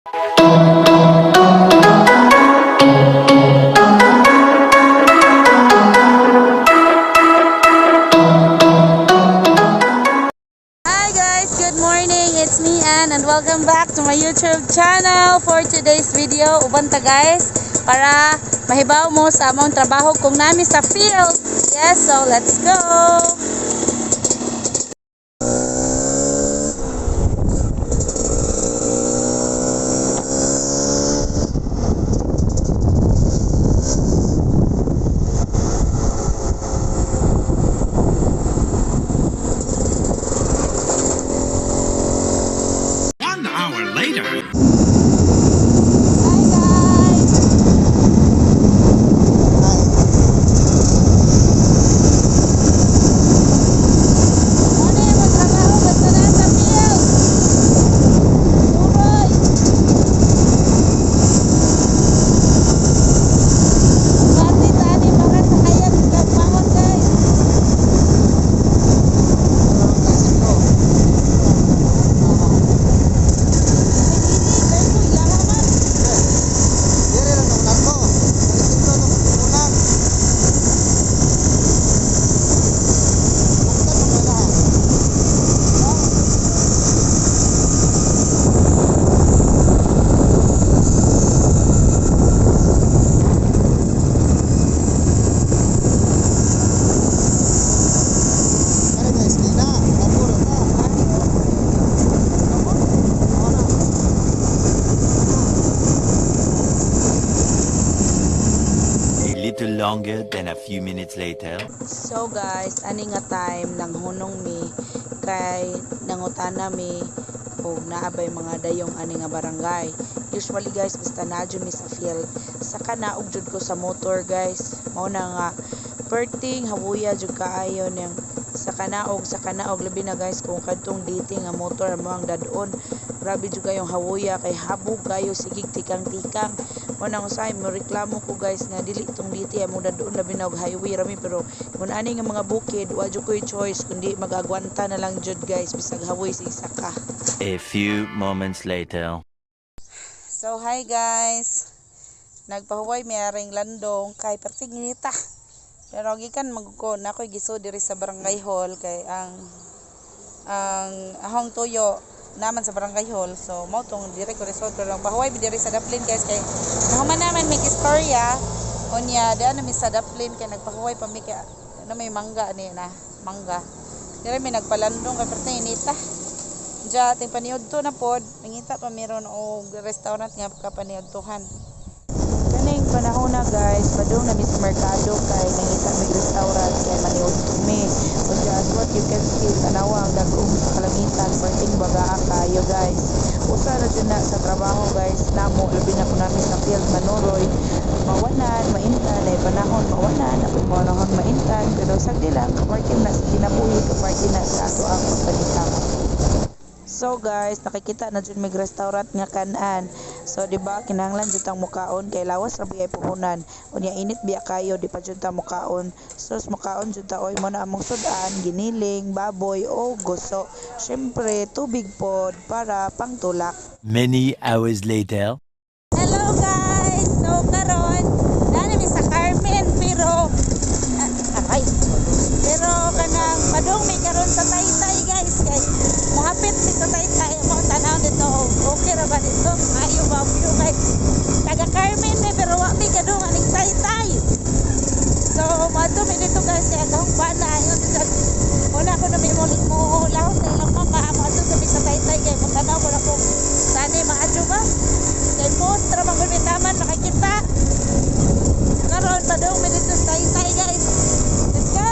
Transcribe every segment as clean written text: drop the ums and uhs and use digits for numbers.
Hi guys, good morning. It's me, Ann, and welcome back to my YouTube channel. For today's video, uban ta guys para mahibaw mo sa among trabaho kung nami sa field. Yes, so let's go. 1 hour later. Hi guys. Ano yung trabaho basta nasa field? Turoy. Bati tani para sa kayan bangon guys. Ay, dili, kay ko ilaha man. A little longer than a few minutes later. So guys, ani nga time nang hunong mi kay nangutana mi og naa bay mga dayong ani nga barangay. Usually guys, basta naa jud mi sa field, saka naog jud ko sa motor guys. Mao na nga perting habuya jud kaayo nang sa kanaog, labi na guys kung kadtong DT nga motor mo ang dad-on. Grabe jud kayong hawuya kay habog kayo, sigig tikang-tikang. Mao nang usahay mo reklamo ko guys nga dili tong DT among dad-on, labi na og highway rami, pero kung ani nga mga bukid, wa jud koy choice kundi mag-agwanta na lang jud guys bisag hawoy sig saka. A few moments later. So hi guys. Nagpahuway mi aring landong kay perting inita. Pero gikan man ko na ako'y gisud diri sa barangay hall kay ang ahong tuyo naman sa barangay hall. So mao tong diri ko resort, pero ang pahuway mi diri sa Daplin guys kay nahuman naman may istorya. Unya diyan na mi sa Daplin kay nagpahuway pa mi kay ano, may mangga ni na mangga. Diri mi nagpalandong kay perting inita. Diya ating paniudto na pod, mangita pa meron og restaurant nga kapaniudtohan. Kaning panahon na guys, padung na mi sa merkado kay nangita mig restaurant kay maniudto mi. Unya as what you can see, tanawa ang dagom sa kalangitan, perting bagaa kayo guys. Usa ra jud na sa trabaho guys namo, labi na kun nami sa field manuroy, mawanan, maintan ay panahon mawanan, apoy panahon maintan, pero sagdi lang kaparting na sa kinabuhi, kaparting na sa ato ang pagpaningkamot. So guys, nakikita na jud mig restaurant nga kanan. So di ba kinahanglan jud tang mukaon kay lawas ra biyay puhunan. Unya init biya kayo, di pa jud ta mukaon. Sus, mukaon jud ta oy, mo na among sud-an, giniling, baboy o guso. Syempre tubig pod para pangtulak. Many hours later. Hello guys! So karon, naa mi sa Carmen pero ah, aray. Pero kanang padung mi karon sa Taytay guys kay mohapit mi sa Taytay, mo tanaw dito, okay ra ba dito? Maayo ba ang view kay taga Carmen mi pero wa mi kadung aning Taytay. So moadto mi dito guys kay akong bana ayon sa wala ko na may mo mo lahos sa ilang mama, moadto sa mi sa Taytay kay mo tanaw ko na kung saan maadyo ba. Kay post ra man gud mi taman makikita. Karon padung mi dito sa Taytay guys. Let's go.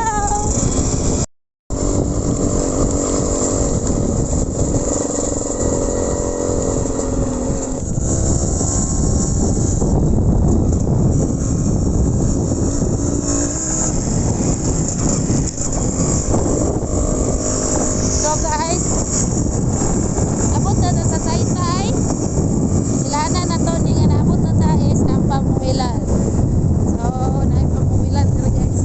So guys, abot na ta sa Taytay. Ilana na to ni nga naabot na ta is ang pamuwilan. So, naay pamuwilan diri guys.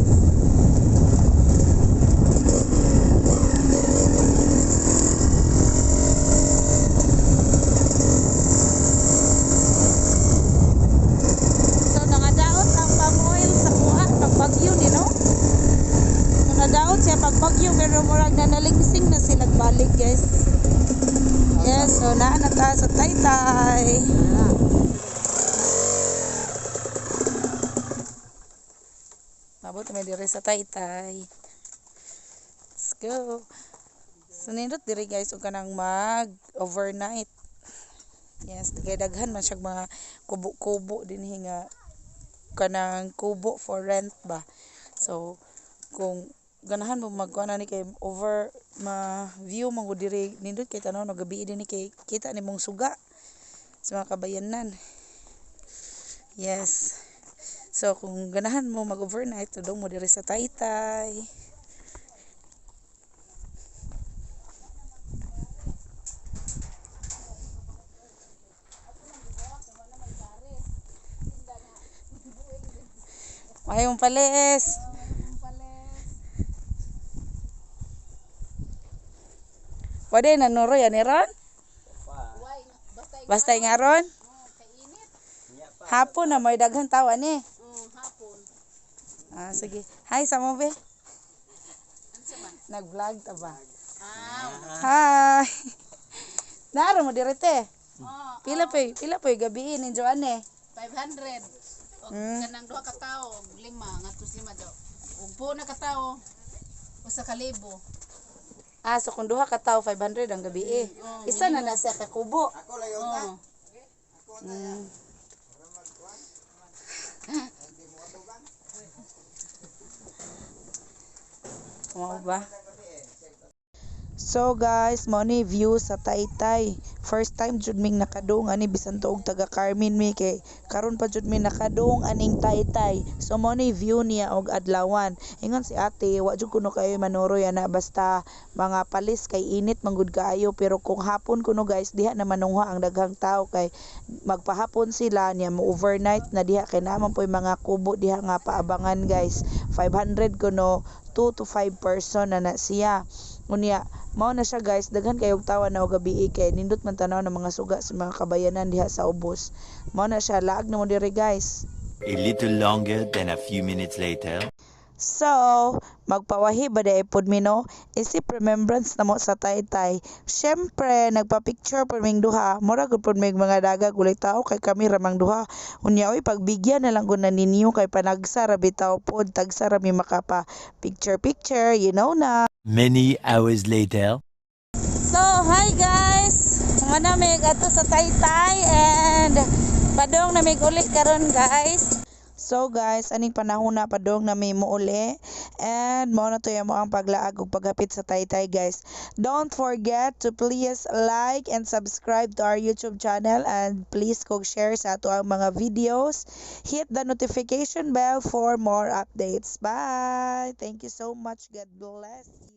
Ta sa Taytay. Mabot mi diri sa Taytay. Let's go. So nindot diri, guys, og kanang mag overnight. Yes, kay daghan man siya mga kubo-kubo dinhi nga kanang kubo for rent ba. So kung ganahan mo magkuan ani kay over ma view man gud diri, nindot kay tan-awon og gabi dinhi kay kita nimong suga sa mga kabayanan. Yes. So kung ganahan mo mag overnight, tudong mo diri sa Taytay. Mayong palis. Pwede na nuroy ani ron? Basta nga ron? Hapon na may daghan tawo ani. Hapon. Ah, sige. Hi sa mo be. Nag-vlog ta ba? Ah, Hi. Naaro mo dire, te. Oh, Pila pa'y gabi ninyo ane? 500. Og kanang duha ka tawo, og lima, ngatos lima daw. Og buo na ka tawo, 1,000. Ah, so kung duha ka tawo, 500 ang gabi eh. Isa na na siya ka kubo. Oh. Mao ba? So guys, mao ni view sa Taytay. First time jud ming nakadung ani bisan tuog taga Carmen mi kay karon pa jud mi nakadung aning Taytay. So mao ni view niya og adlawan. Ingon si ate, wa jud kuno kayo manuroy ana basta mga palis kay init man gud kaayo, pero kung hapon kuno, guys, diha na manungha ang daghang tao kay magpahapon sila niya mo overnight na diha kay naa man poy mga kubo diha nga paabangan, guys. 500 kuno, 2 to 5 person na na siya. Unya mao na siya, guys, daghan kayog tawo na og gabi kay nindot man tan-aw ng mga suga sa mga kabayanan diha sa ubos. Mao na siya, laag na mo diri, guys. A little longer than a few minutes later. So, magpawahi ba diay pod mi, no? Isip remembrance namo sa Taytay. Syempre, nagpa-picture pod ming duha. Mura gud pod mig mga daga gulay tao kay kami ramang duha. Unya oy, pagbigyan na lang gud na ninyo kay panagsa ra bitaw pod, tagsa ra mi makapa picture picture, you know na. Many hours later. So, hi guys! Mga na ato sa Taytay and padong na mig uli karon, guys. So guys, aning panahon na padong na may muuli and mao na to mo ang paglaag ug paghapit sa Taytay, guys. Don't forget to please like and subscribe to our YouTube channel and please kog share sa ato ang mga videos. Hit the notification bell for more updates. Bye! Thank you so much. God bless you.